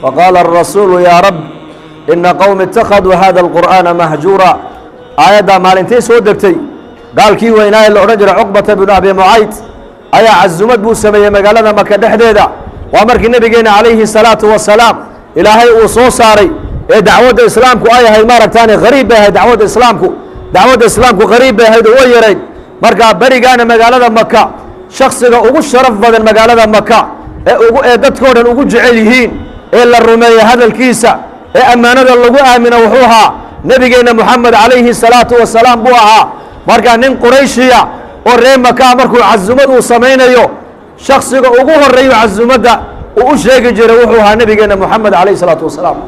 Faqaala arasuulu yaa rab, ina qowmi ittakhaduu hada alqur'aana mahjuura. Aayaddaa maalintay soo degtay, gaalkii weynaaye la odhan jiray Cuqbata binu Abi Mucayd ayaa casumad buu sameeyey magaalada Maka dhexdeeda. Waa markii Nebigeenna calayhi salaatu wasalaam Ilaahay uu soo saaray ee dacwadda Islaamku ay ahayd, maaragtaane, hariib bay ahayd dacwadda Islaamku. Dacwadda Islaamku qariib bay ahayd oo way yarayd. Markaa berigaana magaalada Maka shaksiga ugu sharaf badan, magaalada Maka ee ugu ee dadkoo dhan ugu jecel yihiin, ee la rumeeya hadalkiisa, ee ammaanada lagu aamino, wuxuu ahaa Nebigeenna Moxamed calayhi salaatu wasalaam buu ahaa. Markaa nin Qurayshiya oo reer Makaa markuu casumad uu samaynayo, shaksiga ugu horeeyo casumadda uu u sheegi jiray wuxuu ahaa Nebigeenna Moxamed calayhi salaatu wasalaam.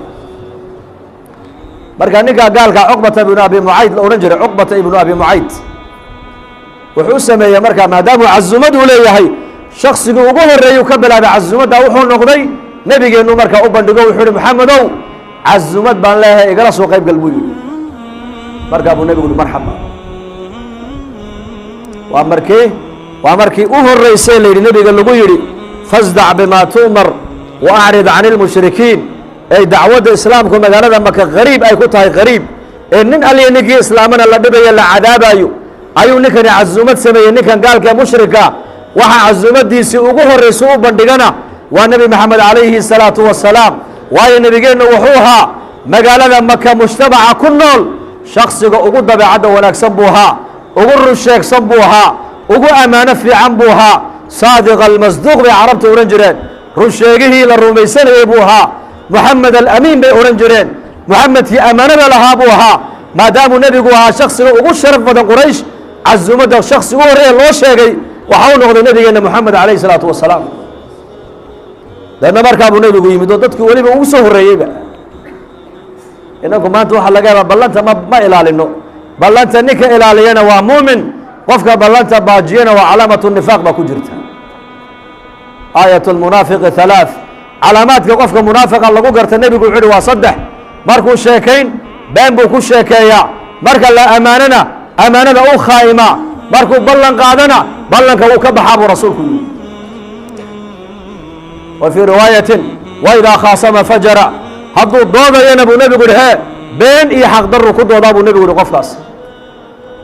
Marka ninkaa gaalka Cuqbata ibnu Abi Mucayd la odhan jiray, Cuqbata ibnu Abi Mucayd, wuxuu u sameeyey markaa, maadaamuu casumad uu leeyahay, shaksigii ugu horeeyuu ka bilaabay casumadda wuxuu noqday Nebigeennu. Markaa u bandhigo, wuxuu uhi: "Maxamedow, casumad baan leeyahay, igala soo qayb gal," buu yidhi. Markaa buu Nebigu uhi: "Marxaba." Waa markii u horreysay la yidhi, Nebiga lagu yidhi: "Fasdac bimaa tu'mar wa acrid can ilmushrikiin." Ay dacwadda Islaamku magaalada Maka qariib ay ku tahay, qariib ee nin alliya ninkii islaamana la dhibayo, la cadaabayo, ayuu ninkani casumad sameeyey, ninkan gaalka ee mushrika. Waxaa casumaddiisii ugu horreysa u bandhigana waa Nebi Maxamed calayhi salaatu wasalaam. Waayo, nebigeennu wuxuu ahaa magaalada Maka mujtamaca ku nool shaksiga ugu dabeecadda wanaagsan buu ahaa, ugu runsheegsan buu ahaa, ugu ammaano fiican buu ahaa. Saadiq almasduuq bay Carabta odhan jireen, runsheegihii la rumaysanayey buu ahaa. Moxamed Alamiin bay odhan jireen, Moxamedkii ammaanada lahaa buu ahaa. Maadaamuu Nebigu ahaa shaksiga ugu sharaf badan Quraysh, casumadda shaksi u horreeya loo sheegay waxa uu noqday Nebigeenna Moxamed calayhi salaatu wasalaam. Deedna markaa buu Nebigu yimid oo dadkii weliba ugu soo horreeyeyba. Inanku maanta waxaa laga yaabaa ballanta ma ilaalino. Ballanta ninka ilaaliyana waa muumin, qofka ballanta baajiyana waa calaamatu nifaaq baa ku jirta. آية المنافق ثلاث. Calaamaadka qofka munaafiqa lagu garta, Nebigu wuxu uhi, waa saddex: markuu sheekayn, been buu ku sheekeeyaa; marka la ammaanana, ammaanada u khaa'imaa; markuu ballan qaadana, ballanka wuu ka baxaa, buu Rasuulku yidhi. Wa fii riwaayatin: وإذا خاصم فجر. Hadduu doodayana, buu Nebigu yihi, hee, been iyo xaqdarru ku doodaa, buu Nebigu yihi qofkaas.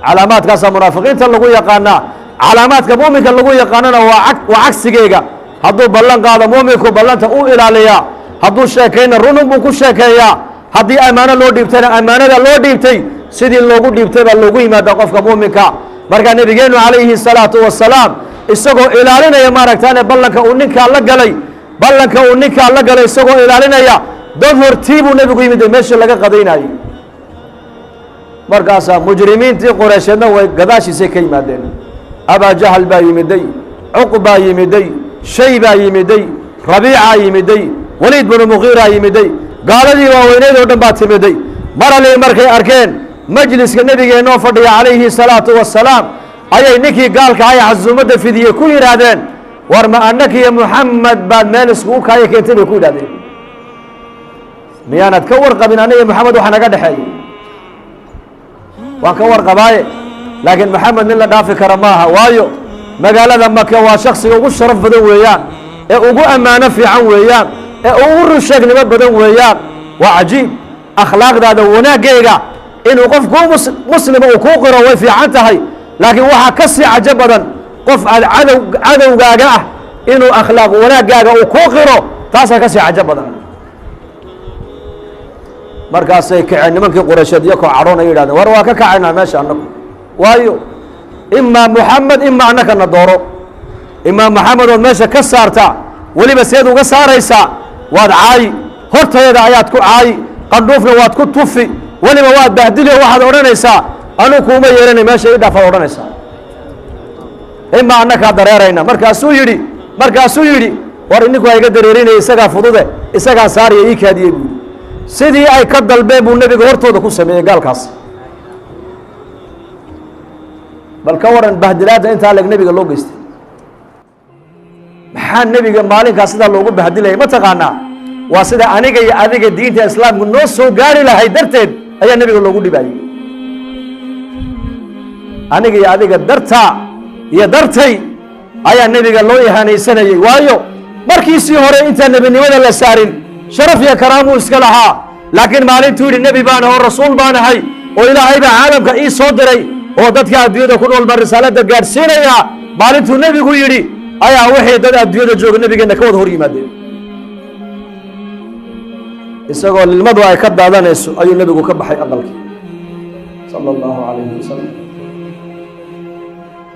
Calaamaadkaasaa munaafiqiinta lagu yaqaanaa. Calaamaadka muuminka lagu yaqaanana waa cagsigeega. Hadduu ballan qaado, muuminku ballanta u ilaaliyaa. Hadduu sheekayna, runun buu ku sheekeeyaa. Haddii ammaano loo dhiibtayna, ammaanada loo dhiibtay sidii loogu dhiibtay baa loogu yimaada qofka muuminka. Markaa Nebigeennu calayhi salaatu wasalaam isagoo ilaalinaya, maaragtaane, ballanka uu ninkaa la galay, ballanka uu ninkaa la galay isagoo ilaalinaya, dad hortii buu Nebigu yimid meeshii laga qadaynayey. Markaasaa mujrimiintii Qoreysheedna way gadaashiisay ka yimaadeen. Abaa Jahal baa yimiday, Cuq baa yimiday, Shay baa yimiday, Rabiicaa yimiday, Waliid binu Muqiiraa yimiday, gaaladii waaweyneyd oo dhan baa timiday. Mar alii markay arkeen majliska Nebigeennoo fadhiya calayhi salaatu wasalaam, ayay ninkii gaalka ahay casuumadda fidiyey ku yidhaahdeen: "War, ma annakiyo Muxamed baad meel iskugu kaaya keentay?" bay ku yidhahdeen. "Miyaanad ka warqabin aniga Moxamed waxa naga dhexeeya?" "Waan ka warqabaaye, laakiin Maxamed nin la dhaafi kara maaha, waayo magaalada Maka waa shaksiga ugu sharaf badan weeyaan, ee ugu ammaano fiican weeyaan, ee ugu runsheegnimo badan weeyaan." Waa cajiib, akhlaaqdaada wanaaggeega inuu qof kuu muslima uu kuu qiro way fiican tahay, laakiin waxaa ka sii cajo badan qof aad cadowgaaga ah inuu akhlaaq wanaaggaaga uu kuu qiro, taasaa ka sii cajo badan. Markaasay kaceen nimankii Qureysheed iyakoo cadhoonay, yidhahdeen: "War, waa ka kacaynaa meesha annagu, waayo imaa Moxamed, imaa annakana dooro. Imaa Moxamed ood meesha ka saartaa. Weliba seed uga saaraysaa? Waad caayi, hortayada ayaad ku caayi, qandhuufna waad ku tufi, weliba waad bahdili oo waxaad odhanaysaa: 'Anuu kuuma yeelanay, meesha ii dhaafaad odhanaysaa. Imaa annakaa dareerayna.' Markaasuu yidhi: 'War, ininku ha iga dareerinaya, isagaa fudude, isagaan saaraya, ii kaadiyey,' buu yidhi. Sidii ay ka dalbeen buu Nebiga hortooda ku sameeyey gaalkaas. Bal ka waran bahdilaadda intaa leg Nebiga loo geystay? Maxaa Nebiga maalinkaas sidaa loogu bahdilayay, ma taqaanaa? Waa sida aniga iyo adiga diinta Islaamku noo soo gaari lahay darteed ayaa Nebiga loogu dhibayay. Aniga iyo adiga dartaa iyo dartay ayaa Nebiga loo ihaanaysanayey. Waayo, markiisii hore intaan nebinimada la saarin Sharaf iyo karaamuu iska lahaa. Laakiin maalintuu yidhi nebi baan ahay oo rasuul baan ahay oo Ilaahay baa caalamka ii soo diray oo dadka adduunyada ku nool baan risaaladda gaadhsiinayaa, maalintuu nebigu yidhi ayaa wixii dad adduunyada jooga nebigeenna ka wada hor yimaadeen. Isagoo lilmadu ay ka daadanayso ayuu nebigu ka baxay aqalkii, sala allahu calayhi wasalam.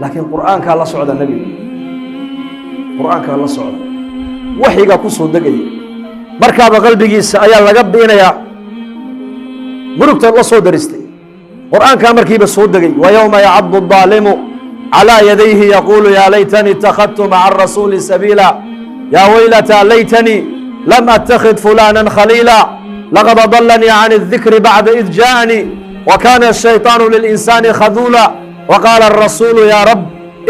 Laakiin Qur'aankaa la socda nebiga, Qur'aankaa la socda, waxyigaa ku soo degaya. Markaaba qalbigiisa ayaa laga biinayaa murugta la soo daristay. Qur'aankaa markiiba soo degay: wa yowma yacadu الdaalimu calىa yadayhi yaquulu yaa laytanii اtakhadtu maca arasuuli sabiila, yaa waylata laytanii lam attakhid fulana khaliila, laqad adalanii can الdikri bacda id jaaءanii wa kana الshayطaanu lilinsaani khaduula, waqaala الrasuulu ya rab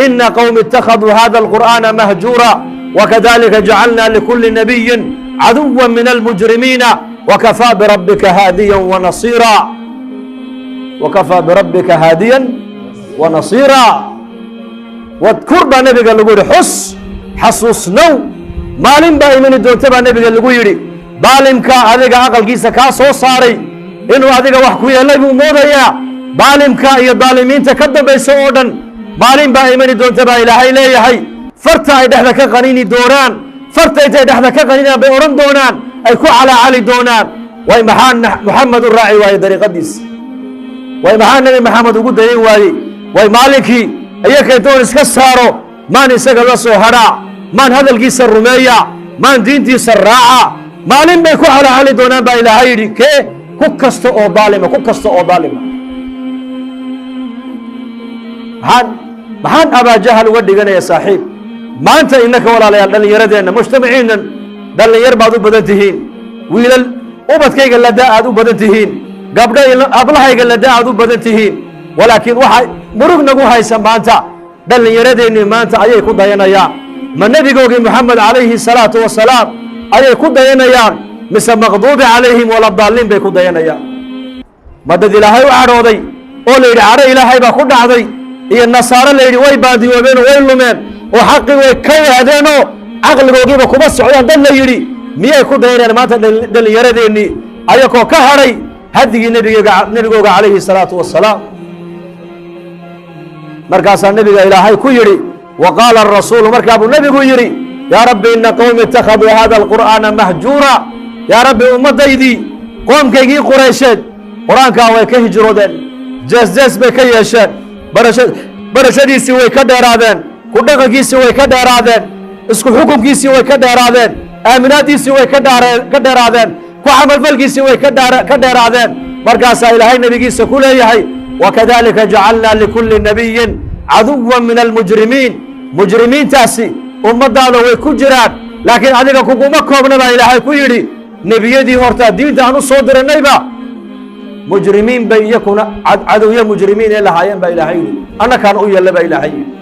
ina qowmi اtakhaduu hada الqur'aana mahjuura, wakadalika jacalna likuli nabiyi caduwa min almujrimiina, wakafaa birabbika haadiya wanasiira, wakafaa birabbika haadiya wanasiira. Wadkur baa nebiga lagu yidhi, xus, xasuusnow, maalin baa imani doonta baa nebiga lagu yidhi. Daalimka adiga aqalkiisa kaa soo saaray inuu adiga wax ku yeelay buu moodayaa. Daalimka iyo daalimiinta ka dambaysa oo dhan, maalin baa imani doonta baa Ilaahay leeyahay, farta ay dhexda ka qanini doonaan. Farta intay dhexda ka qaninaan bay odhan doonaan, ay ku calaacali doonaan: way maxaa Muxamed u raaci waayey dariiqadiisa? Way maxaa Nebi Maxamed ugu dayan waayey? Way maalinkii iyaka intoon iska saaro maan isaga la soo hadhaa, maan hadalkiisa rumeeya, maan diintiisa raaca? Maalin bay ku calaacali doonaan baa Ilaahay yidhi. Kee? Ku kasta oo daalima, ku kasta oo daalima. Maxaan Abaajahal uga dhiganaya saaxiib? Maanta innaka, walaalayaal, dhallinyaradeenna, mujtamaciinnan dhallinyar baad u badan tihiin, wiilal ubadkayga ladaa aad u badan tihiin, gabdho hablahayga ladaa aad u badan tihiin. Walaakiin waxaa murug nagu haysa maanta, dhallinyaradeenni maanta ayay ku dayanayaan. Ma nebigoogii Moxamed calayhi salaatu wasalaam ayay ku dayanayaan, mise maqduubi calayhim wala daalliin bay ku dayanayaan? Ma dad Ilaahay u cadhooday oo la yidhi cadho Ilaahay baa ku dhacday, iyo nasaaro la yidhi way baadiyoobeen oo way lumeen oo xaqii way ka wehdeenoo caqligoogiiba kuma socdaan dad la yidhi, miyay ku dayanayaan maanta dhallinyaradeenii, ayakoo ka hadhay hadigii nbigga, nebigooga calayhi salaatu wasalaam? Markaasaa nebiga Ilaahay ku yidhi: wa qaala arasuulu, markaa buu nebigu yidhi: yaa rabbi, ina qowmi ittakhaduu hada alqur'aana mahjuura. Yaa rabbi, ummaddaydii, qoomkaygii Quraysheed Qur-aankaa way ka hijroodeen, jees jees bay ka yeesheen, barashadiisii way ka dheeraadeen, ku dhaqankiisii way ka dheeraadeen, isku xukunkiisii way ka dheeraadeen, aaminaaddiisii way ka dheeraadeen, ku camalfalkiisii way ka dheeraadeen. Markaasaa Ilaahay nebigiisa ku leeyahay: wakadalika jacalnaa likulli nabiyin caduwa min almujrimiin. Mujrimiintaasi ummaddaada way ku jiraan, laakiin adiga kuguma koobna baa Ilaahay ku yidhi. Nebiyadii horta diinta aan u soo diranayba mujrimiin bay iyakuna cadowyo mujrimiin ee lahaayeen baa Ilaahay yidhi. Annakaan u yeella baa Ilaahay yidhi.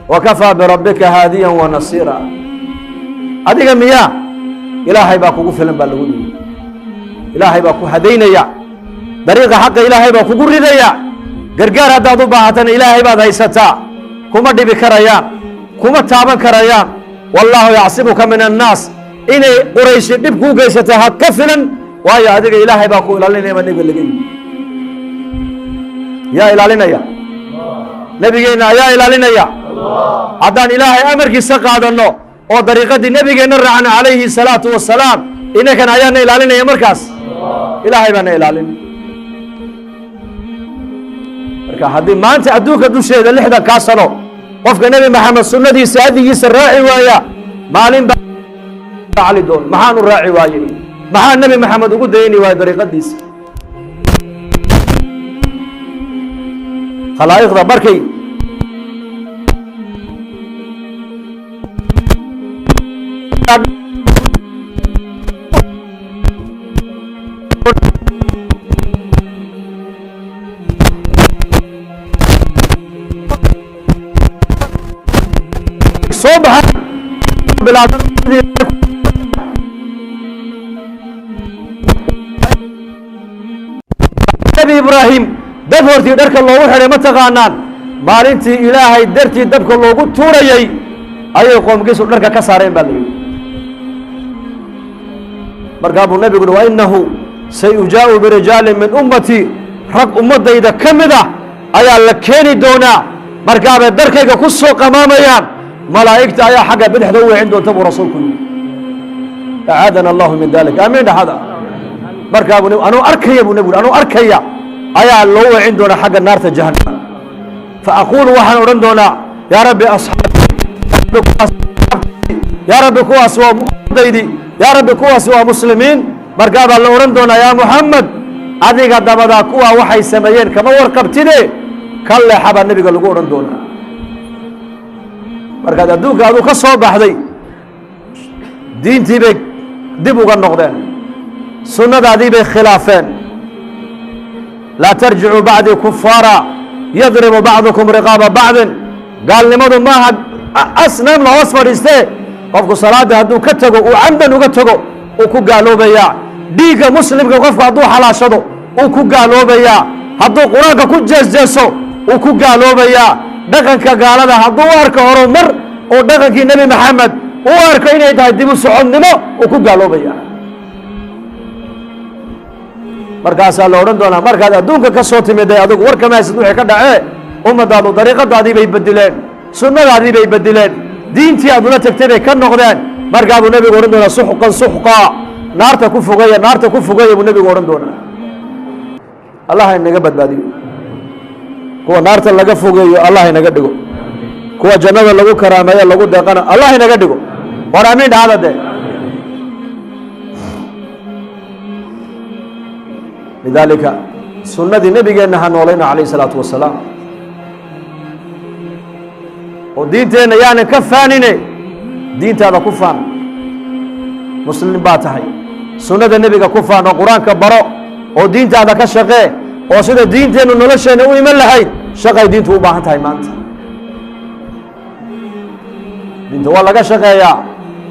Wakafaa birabbika haadiyan wa nasiira. Adiga miyaa? Ilaahay baa kugu filan baa lagu yidhi. Ilaahay baa ku hadaynaya dariiqa xaqa, Ilaahay baa kugu ridaya. Gargaar haddaad u baahatana Ilaahay baad haysataa. Kuma dhibi karayaan, kuma taaban karayaan. Wallaahu yacsimuka min annaas. Inay Qurayshi dhib kuu geysatay ha ka filan, waayo adiga Ilaahay baa ku ilaalinaya baa nebiga laga yidhi. Yaa ilaalinaya nebigeenna? Ayaa ilaalinaya. Haddaan Ilaahay amarkiisa qaadanno oo dariiqadii nebigeenna raacno calayhi salaatu wasalaam, inankan ayaana ilaalinaya. Markaas Ilaahay baana ilaalin. Marka haddii maanta adduunka dusheeda 60-kaa sano qofka Nebi Maxamed sunnadiisa, hadigiisa raaci waaya, maalin baa cali doon: maxaan u raaci waayey? Maxaa Nebi Maxamed ugu dayni waayey dariiqadiisa? Khalaa'iqda markay soo baxaan Nebi Ibraahim dab hortii dharka loogu xidhay, ma taqaanaan? Maalintii Ilaahay dartii dabka loogu tuurayey Ayay qoomkiisu dharka ka saareen baa la yidhi. Markaa buu nebigu uhi, wa innahu sayujaa'u birijaalin min ummatii, rag ummaddayda ka mid ah ayaa la keeni doonaa, markaabay darkayga ku soo qamaamayaan, malaa'igta ayaa xagga bidixda u weecin doonta, buu rasuulku yidhi. Acaadana allahu min dalik, aamiin dhaxada. Markaa buu anuu arkaya, buu nebigu, anuu arkaya ayaa loo weecin doonaa xagga naarta jahannama. Fa aquulu, waxaan odhan doonaa, yaa rabbi asxaabi, yaa rabbi kuwaas waa umadaydii, yaa rabbi kuwaas waa muslimiin. Markaa baa la odhan doonaa, yaa Muxamed, adiga dabadaa kuwaa waxay sameeyeen kama warqabtide, ka leexa, baa nebiga lagu odhan doonaa. Markaad adduunka aduu ka soo baxday, diintii bay dib uga noqdeen, sunnadaadii bay khilaafeen. Laa tarjicuu bacdii kufaara yadribu bacdukum riqaaba bacdin. Gaalnimadu maaha asnaam la hoos fadhiistee. Qofku salaadda hadduu ka tago, uu camdan uga tago, uu ku gaaloobayaa. Dhiigga muslimka qofku hadduu xalaashado, uu ku gaaloobayaa. Hadduu Qur-aanka ku jeesjeeso, uu ku gaaloobayaa. Dhaqanka gaalada hadduu u arko horumar oo dhaqankii Nebi Maxamed u arko inay tahay dib u socodnimo, uu ku gaaloobaya. Markaasaa la odhan doonaa, markaad adduunka ka soo timiday, adigu warkama haysid wixii ka dhacee, ummadaadu dariiqadaadii bay bedileen, sunnadaadii bay bedileen, diintii aad ula tagtay bay ka noqdeen. Markaa buu nebigu odhan doonaa, suxqan suxqaa, naarta ku fogeeya, naarta ku fogeeya, buu nebigu odhan doonaa. Allah inaga badbaadiyo. Kuwa naarta laga fogeeyo Allah inaga dhigo, kuwa jannada lagu karaameeyo, lagu deeqana Allah inaga dhigo. War amiin dhahada dee. Lidaalika sunnadii nebigeenna ha noolayno calayh isalaatu wasalaam, oo diinteenna yaanan ka faanine. Diintaada ku faan, muslim baa tahay. Sunnada nebiga ku faan, oo Qur-aanka baro, oo diintaada ka shaqee, oo sida diinteennu nolosheenna u iman lahayd shaqay diintu u baahan tahay maanta. Diinta waa laga shaqeeyaa,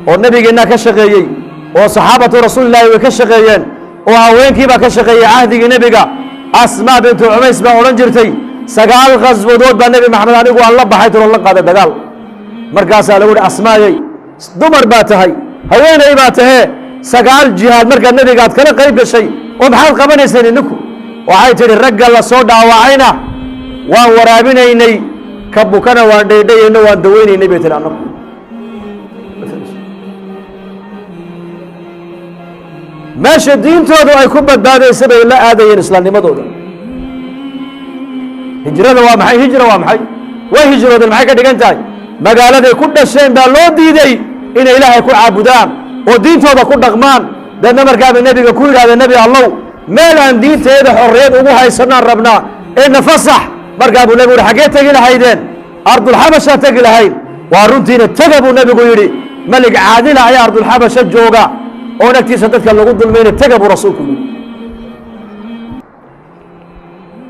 oo nebigeennaa ka shaqeeyey, oo saxaabatu rasuulillaahi way ka shaqeeyeen, oo haweenkiibaa ka shaqeeyey cahdigii nebiga. Asmaa bintu Cumays baa odhan jirtay, 9 khaswadood baa Nebi Maxamed anigu aan la baxay, tiro la qaaday dagaal. Markaasaa lagu uhi, Asmaayey, dumar baa tahay, haweeney baa tahee, 9 jihaad markaa nebiga aad kala qayb gashay, oo maxaad qabanayseen idinku? Waxay tidhi, ragga la soo dhaawacayna waan waraabinaynay, ka bukana waan dhaydhayayno, waan daweynaynay, bay tihi. Annagu meesha diintoodu ay ku badbaadaysa bay la aadayeen islaamnimadooda. Hijrada waa maxay? Hijra waa maxay? Way hijroodeen, maxay ka dhigan tahay? Magaaladay ku dhasheen baa loo diiday inay Ilaahay ku caabudaan oo diintooda ku dhaqmaan. Deedna markaabay nebiga ku yidhahdeen, Nebi Allow, meel aan diinteeda xorriyad ugu haysanaan rabnaa ee nafasax. Markaa buu nebigu yihi, xaggee tegi lahaydeen? Ardulxabashaa tegi lahayn. Waa runtiina, tega, buu nebigu yidhi. Melig caadila ayaa ardulxabasha jooga oon agtiisa dadka lagu dulmayna, tega, buu rasuulku yidhi.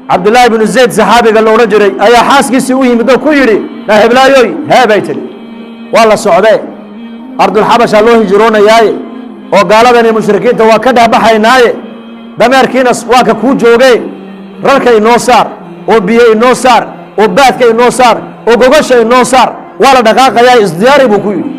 Cabdullaahi bnu Zayd saxaabiga la odhan jiray ayaa xaaskiisii u yimid oo ku yidhi, na heblaayoy, hee, bay tidhi, waa la socdee, ardulxabashaa loo hijroonayaaye, oo gaaladani mushrikiinta waa ka dhexbaxaynaaye, dameerkiina waa ka kuu jooge, rarka inoo saar, oo biyo inoo saar, oo baadka inoo saar, oo gogasha inoo saar, waa la dhaqaaqayaa, isdiyaari, buu ku yidhi.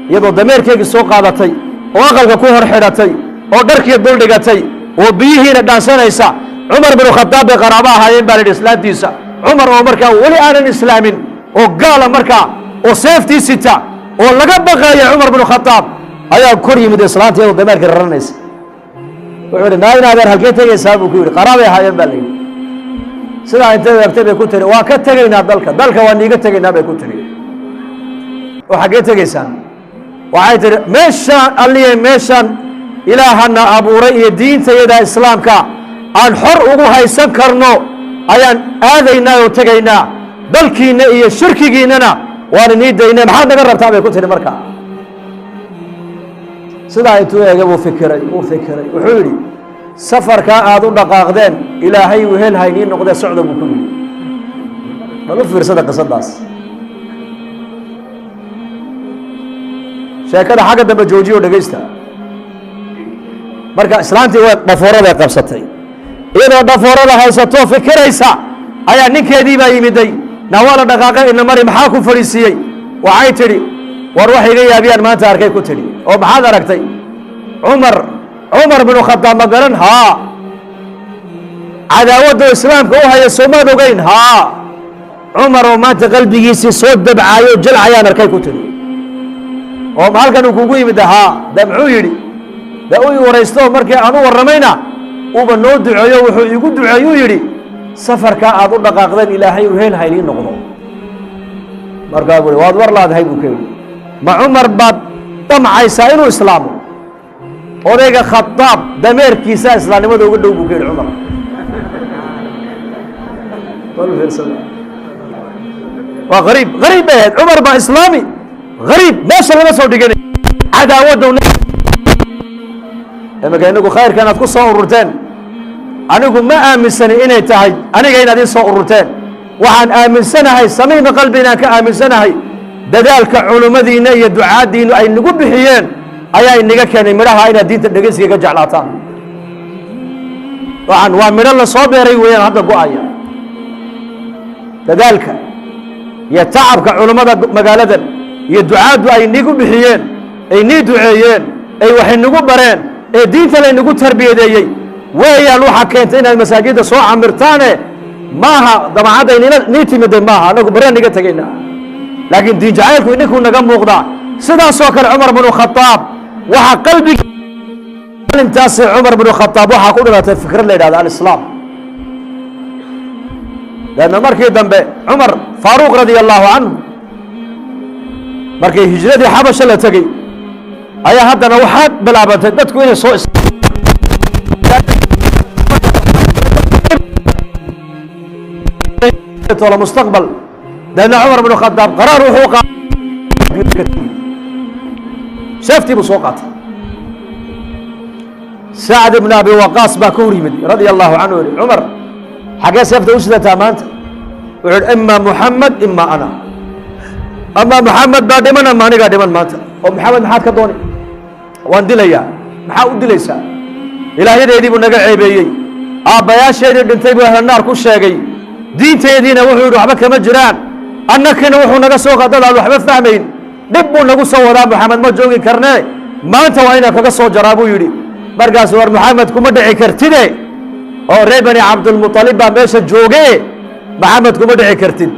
Iyadoo dameerkeygii soo qaadatay, oo aqalka ku hor xidhatay, oo dharkii duldhigatay, oo biyihiina dhaansanaysa, Cumar binu Khadaab bay qaraabo ahaayeen baa la yidhi islaantiisa. Cumar oo markaa weli aanan islaamin, oo gaala markaa, oo seeftii sita, oo laga baqaaya Cumar binu Khadaab, ayaa kor yimid islaanta iyadoo dameerkii raranaysa. Wuxuu yidhi, naa in adeer, halkee tegaysaa, buu ku yidhi. Qaraabay ahaayeen baa la yidhi. Sidaa intay eegtay bay ku tiri, waan ka tegaynaa dalka, dalka waan niiga tegaynaa, bay ku tiri. Oo xaggee tegaysaan? Waxay tihi, meeshaan alliye, meeshaan Ilaahana abuuray iyo diintayada islaamka aan xor ugu haysan karno ayaan aadaynaa oo tegaynaa, dalkiinna iyo shirkigiinnana waan inii daynay, maxaad naga rabtaa, bay ku tihi. Markaa sidaa intuu eegay buu fikiray, uu fikiray, wuxuu yidhi, safarkaa aad u dhaqaaqdeen Ilaahay wehel haynii noqdee, socda, buu ku yidhi. Bal u fiirsada qisadaas. Sheekada xagga dambe joojiyo, dhegaysta. Marka islaantii way dhafoorada qabsatay. Iyadoo dhafoorada haysato, fikiraysa, ayaa ninkeedii baa yimiday. Na waa la dhaqaaqay, ina mari, maxaa ku fadhiisiiyey? Waxay tidhi, war wax iga yaabiyaan maanta arkay, ku tidhi. Oo maxaad aragtay? Cumar, Cumar binu Khadaab ma garan? Haa. Cadaawadda islaamka u haya soomaad ogeyn? Haa. Cumar oo maanta qalbigiisii soo dabcaayo, jalcayaan arkay, ku tidhi. Oo halkan uu kugu yimid? Haa. De muxuu yidhi? De u i waraysto. Markii aan u warramayna uba noo duceeyo. Wuxuu iigu duceeyuu yidhi, safarkaa aad u dhaqaaqdeen Ilaahay u heel haylii noqdo. Markaa bui, waad war laadahay, buu ka yidhi. Ma Cumar baad damcaysaa inuu islaamo? Odayga Khadaab dameerkiisaa islaamnimada uga dhow, buu ka yidhi Cumar. Bal fiirsada, waa gariib, gariib bay ahayd. Cumar baa islaami, gariib meesha lama soo dhiganay cadaawadda. Imika inagu khayrkan aad ku soo ururteen, anigu ma aaminsani inay tahay aniga inaad ii soo ururteen. Waxaan aaminsanahay, samiima qalbi inaan ka aaminsanahay, dadaalka culummadiinna iyo ducaaddiinnu ay nagu bixiyeen ayaa inaga keenay midhaha inaad diinta dhegeysiga ka jeclaataan. Waxaan waa midho la soo beeray weeyaan, hadda go-aya. Dadaalka iyo tacabka culummada magaaladan iyo ducaaddu ay nigu bixiyeen, ay nii duceeyeen, ay waxay nagu bareen, ee diinta laynagu tarbiyadeeyey weeyaan waxaa keentay inaad masaajidda soo camirtaane. Maaha dabacadda nila nii timiday, maaha anagu baraan niga tegayna, laakiin diin jacaylku idinkuu naga muuqdaa. Sidaasoo kale Cumar binu Khadaab waxaa qalbiga intaasi, Cumar binu Khadaab waxaa ku dhilatay fikrad la yidhahda alislaam. Leanna markii dambe Cumar Faaruuq radia allahu canhu, markii hijradii Xabasha la tegey, ayaa haddana waxaa bilaabantay dadku inay soo tolo mustaqbal. Deedna Cumar binu Khadaab qaraar wuxuu seeftii buu soo qaatay. Sacd ibn Abi Waqaas baa ka hor yimid radia allahu canhu, yihi, Cumar, xaggee seefta u sidataa maanta? Wuxuu yihi, ima Muxamed ima ana, ama Muxamed baa dhiman ama anigaa dhiman maanta. Oo Maxamed maxaad ka dooni? Waan dilayaa. Maxaa u dilaysaa? Ilaahyadeedii buu naga ceebeeyey, aabbayaasheedii dhintay buu ahla naar ku sheegay, diinteediina wuxuu yidhi waxba kama jiraan, annakina wuxuu naga soo dad aan waxba fahmayn, dhib buu nagu soo wadaa. Maxamed ma joogi karnee, maanta waa inaan kaga soo jaraa, buu yidhi. Markaasu, war Maxamed kuma dhici kartide, oo reer Bani Cabdulmuطalib baa meesha jooge, Maxamed kuma dhici kartid,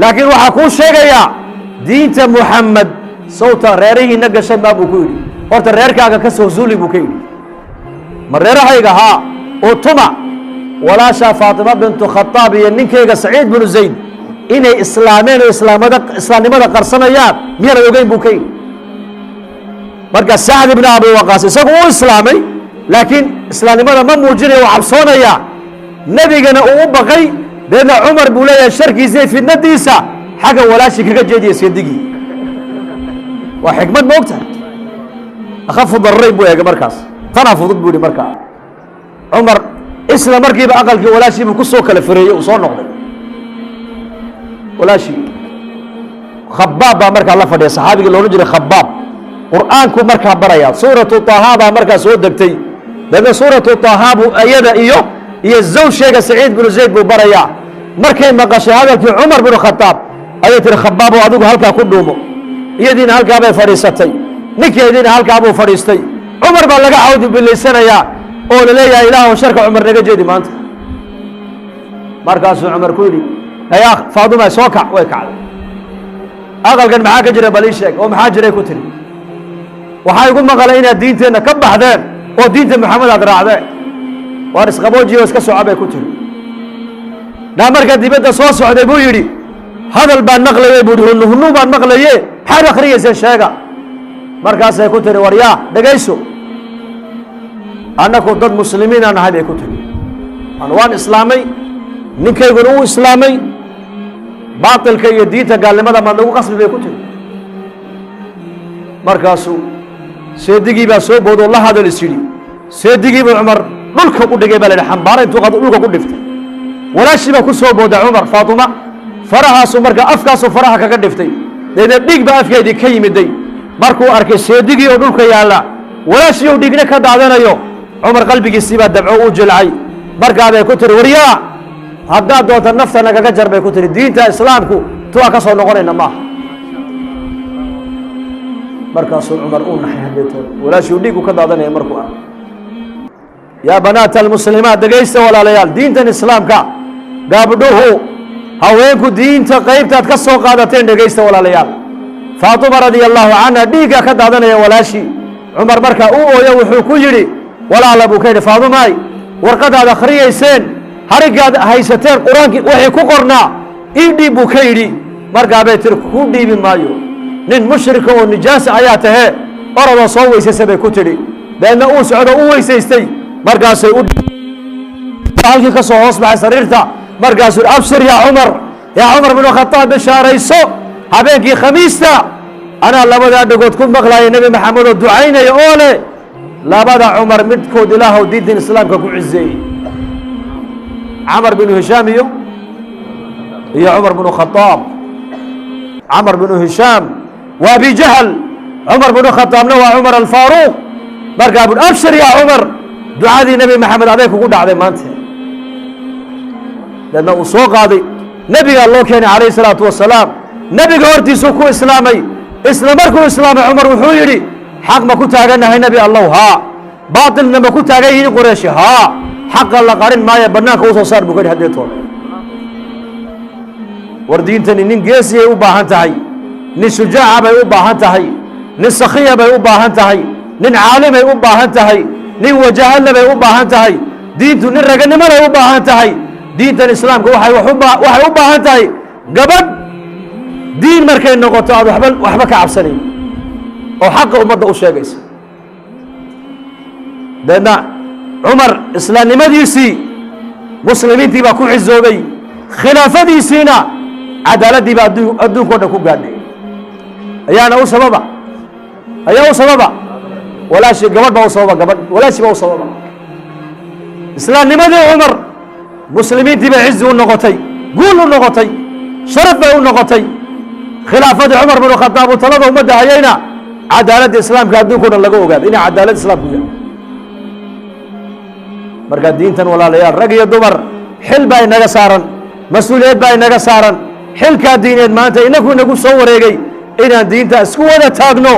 laakiin waxaa kuu sheegayaa diinta Muxamed sawta reerihiina gashay maa, buu ku yidhi. Horta reerkaaga ka soo zuuli, buu ka yidhi. Ma reerahayga? Haa. Oo tuma? Walaashaa Faatima bintu Khadaab iyo ninkayga Saciid binu Zayd inay islaameen oo islaamada islaamnimada qarsanayaan miyaanad ogeyn, buu ka yidhi. Marka Sacd ibn Abi Waqaas isagu u islaamay, laakiin islaamnimada ma muujinayo, waa cabsoonaya, nebigana uu u baqay. Deedna Cumar buu leeyahay sharkiisa iyo fidnadiisa xagga walaashii kaga jeediya seedigii. Waa xikmad, ma ogtahay? Akhafu dararayn buu eegay markaas, tanaa fudud buu yihi. Markaa Cumar isla markiiba aqalkii walaashii buu ku soo kala fareeyey, uu soo noqday. Walaashii Khabaab baa markaa la fadhiya, saxaabigii loodhan jiray Khabaab. Qur'aanku markaa baraya, suuratu Taaha baa markaa soo degtay. Deedna suuratu Taaha buu iyada iyo zawsheega Saciid binu Zayd buu barayaa. Markay maqashay hadalkii Cumar binu Khadaab ayay tihi, Khabaabo, adigu halkaa ku dhuumo. Iyadiina halkaa bay fadhiisatay, ninkeediina halkaa buu fadhiistay. Cumar baa laga cawdi bilaysanayaa oo la leeyahay, Ilaahu sharka Cumar naga jeedi maanta. Markaasuu Cumar ku yidhi, hayaa Faaduma, soo kac. Way kacday. Aqalkan maxaa ka jira? Bal ii sheeg. Oo maxaa jiray, ku tiri. Waxaa igu maqalay inaad diinteenna ka baxdeen oo diinta Maxamed aad raacdeen. Waar isqaboojiyo, iska soco, bay ku tiri. Naa markaa dibadda soo socday, buu yidhi, hadal baan maqlayey, buu yidhi, hunnu hunnu baan maqlaye, maxaad akhriyeyseen? Sheega. Markaasay ku tiri, war yaa dhegayso, annaku dad muslimiinaa nahay, bay ku tiri. Waan islaamay, ninkayguna uu islaamay, baatilka iyo diinta gaalnimada maad nagu qasbi, bay ku tiri. Markaasuu seedigii baa soo boodoo la hadal is yidhi. Seedigii buu Cumar dhulka u dhigay, baa la yidhi, xambaara intuu qaado dhulka ku dhiftay. Walaashii baa ku soo booday Cumar, Faatuma, farahaasuu markaa afkaasuu faraha kaga dhiftay. Deedna dhiig baa afkeedii ka yimiday. Markuu arkay seedigii oo dhulka yaalla, walaashii oo dhiigna ka daadanayo, Cumar qalbigiisii baa dabco, u jilcay. Markaa bay ku tiri, waryaa, haddaad doonta nafta nagaga jar, bay ku tiri, diinta islaamku tuwaa ka soo noqonayna maaha. Markaasuu Cumar uu naxay hadeetood, walaashii dhiigu ka daadanaya markuu arkay. Yaa banaata almuslimaat, dhegaysta walaalayaal, diintan islaamka gabdhuhu, haweenku, diinta qaybtaad ka soo qaadateen dhegaysta walaalayaal. Faatima radia allahu canha dhiigga ka daadanaya walaashii. Cumar markaa uu ooyo, wuxuu ku yidhi, "Walaala," buu ka yidhi, "Faadumaay, warqadaad akhriyayseen, hariggaad haysateen, qur-aankii waxay ku qornaa ii dhiib," buu ka yidhi. Markaa bay tiri, "Ku dhiibi maayo, nin mushrika oo nijaasa ayaa tahee, orodoo soo weysaysa," bay ku tidhi. Deedna uu socdo, u weysaystay. Markaasay u halkii ka soo hoos baxay sariirta. Markaasuu yidhi, "Abshir yaa Cumar, yaa Cumar binu Khataab, bishaarayso. Habeenkii Khamiista anaa labadaa dhagood ku maqlaaya Nebi Maxamed oo ducaynaya oo leh, labada Cumar midkood Ilaahow diintan islaamka ku cizeeyey." Camar binu Hishaam iyo Cumar binu Khadaab. Camar binu Hishaam waa Abi Jahl, Cumar binu Khadaabna waa Cumar Alfaaruuq. Markaa bui, "Abshir yaa Cumar, ducadii Nebi Maxamed aday kugu dhacday maanta." Deedna uu soo qaaday, nebigaa loo keenay calayhi salaatu wasalaam. Nebiga hortiisuu ku islaamay. Isla markuu islaamay, Cumar wuxuu yidhi, "Xaq ma ku taagannahay, Nebi Allow?" "Haa." "Baatilna ma ku taagan yihiin Qureeshi?" "Haa." "Xaqa la qarin maayo, bannaanka usoo saar," buu ka yidhi. Haddee toole, war diintani nin geesiyay u baahan tahay, nin shujaaca bay u baahan tahay, nin sakhiya bay u baahan tahay, nin caalimay u baahan tahay, nin wajahadle bay u baahan tahay diintu, nin raganimalay u baahan tahay diintan islaamka. Waxay u baahan tahay gabadh diin markay noqoto aad waxba ka cabsanayn oo xaqa ummadda u sheegaysa. Deedna Cumar islaamnimadiisii muslimiintii baa ku cisoobay, khilaafadiisiina cadaaladdii baa adduunka o dhan ku gaadhay. Ayaana u sababa, ayaa u sababa walaashii, gabadh baa u sababa, gabadh walaashii baa u sababa. Islaamnimadii Cumar muslimiintii bay cizi u noqotay, guul u noqotay, sharaf bay u noqotay. Khilaafadii Cumar binu Khadaab uu talada ummadda hayayna cadaaladda islaamka adduunka o dhan laga ogaado inay cadaalad islaamku yahay. Marka diintan, walaalayaal, rag iyo dumar, xil baa inaga saaran, mas-uuliyad baa inaga saaran. Xilkaa diineed maanta inaku inagu soo wareegay inaan diinta isku wada taagno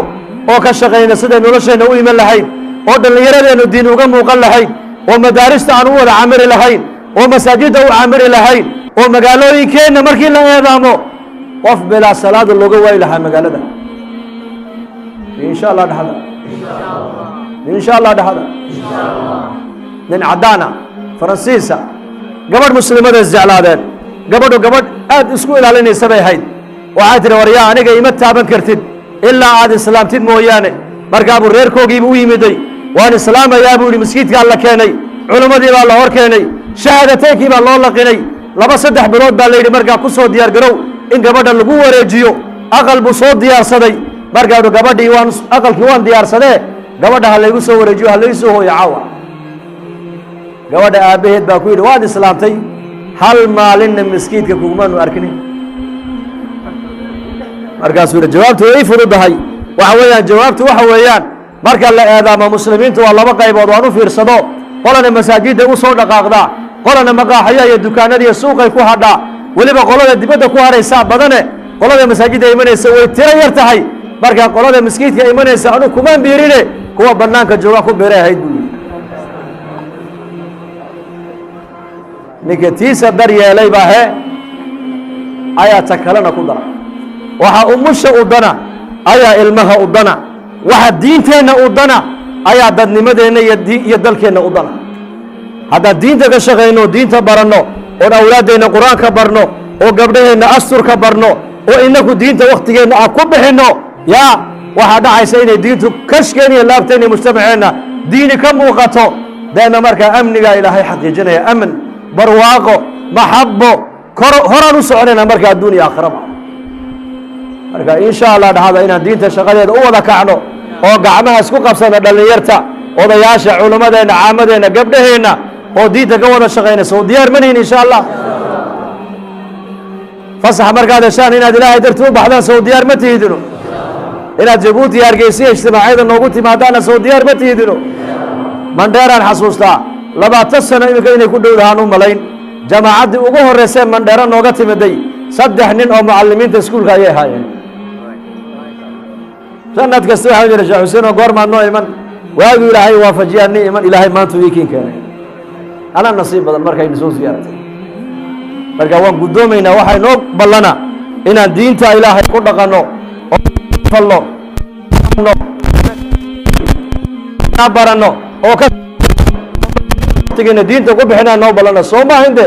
oo ka shaqayno siday nolosheenna u iman lahayd, oo dhallinyaradeennu diin uga muuqan lahayd, oo madaarista aan u wada camiri lahayn, oo masaajidda u camiri lahayn, oo magaalooyinkeenna markii la eedaamo qof bilaa salaada looga waayi lahaa magaalada. Insha Allah dhexda, insha Allah dhexda. Nin caddaana, Faransiisa, gabadh muslimada isjeclaadeen. Gabadhu gabadh aad isku ilaalinaysa bay ahayd. Waxay tihi, "Waryaa, aniga ima taaban kartid ilaa aad islaamtid mooyaane." Markaabuu reerkoogiibu u yimiday. "Waan islaamayaa," buu yidhi. Maskiidkaa la keenay, culimmadii baa la hor keenay, shahaadateynkii baa loo laqinay. 2-3 bilood baa la yidhi markaa ku soo diyaar garow in gabadha lagu wareejiyo. Aqal buu soo diyaarsaday. Markaanu gabadhii waan aqalkii waan diyaarsadee, gabadha ha laygu soo wareejiyo, ha laygu soo hooyo caawa. Gabadha aabbaheed baa ku yidhi, "Waad islaamtay, hal maalinna maskiidka kugumaanu arkinin." Markaasuu yidhi, "Jawaabtu way ii fududahay. Waxa weeyaan, jawaabtu waxa weeyaan, marka la eedaamo muslimiintu waa laba qaybood. Waan u fiirsado, qolana masaajidda u soo dhaqaaqdaa, qolana maqaaxaya iyo dukaanada iyo suuqay ku hadhaa. Weliba qolada dibadda ku haraysaa badane, qolada masaajidda imanaysa way tiro yar tahay. Marka qolada maskiidka imanaysa anu kumaan biirine, kuwa banaanka jooga ku biiray ahayd," buu yidhi. Ninka tiisa dar yeelay baa he ayaa ta kalena ku dara. Waxa umusha u dana ayaa ilmaha u dana, waxa diinteenna u dana ayaa dadnimadeenna iyo dalkeenna u dana. Haddaan diinta ka shaqayno, diinta baranno, oon awlaaddeenna qur-aanka barno, oo gabdhaheenna asturka barno, oo inaku diinta wakhtigeenna aan ku bixinno, yaa waxaa dhacaysa inay diintu kashkeen iyo laabteen iyo mujtamaceenna diini ka muuqato. Deedna markaa amnigaa Ilaahay xaqiijinaya, amn, barwaaqo, maxabo, kor horaan u soconayna marka adduun iyo aakhiraba. Marka insha Allah dhahada inaan diinta shaqadeeda u wada kacno oo gacmaha isku qabsano, dhallinyarta, odayaasha, culimmadeenna, caamadeenna, gabdhaheenna, oo diinta ka wada shaqaynaysa. Oo diyaar manihin insha Allah fasax markaad heshaan inaad Ilaahay darti u baxdaan? Sow diyaar ma tihidino inaad Jabuuti, Hargeysiya ijtimaacyada noogu timaadaana? Sow diyaar ma tihidino? Mandheeraan xasuustaa, 20 sano iminka inay ku dhowdahaan u malayn, jamaacaddii ugu horreysee Mandheero nooga timiday 3 nin oo mucallimiinta iskuulka ayay ahaayeen. Sanad kasta waxaa jira, Sheekh Xuseen oo goormaad noo iman? Waagu Ilaahay waafajiyaa ni iman. Ilaahay maanta wiikiin keenay, anaa nasiib badan markaynu soo siyaartay. Marka waan guddoomaynaa. Waxaa inoo ballana inaan diinta Ilaahay ku dhaqanno oo falno, baranno oo ka waqtigeena diinta ku bixinaa noo ballana. Soo maaha inte?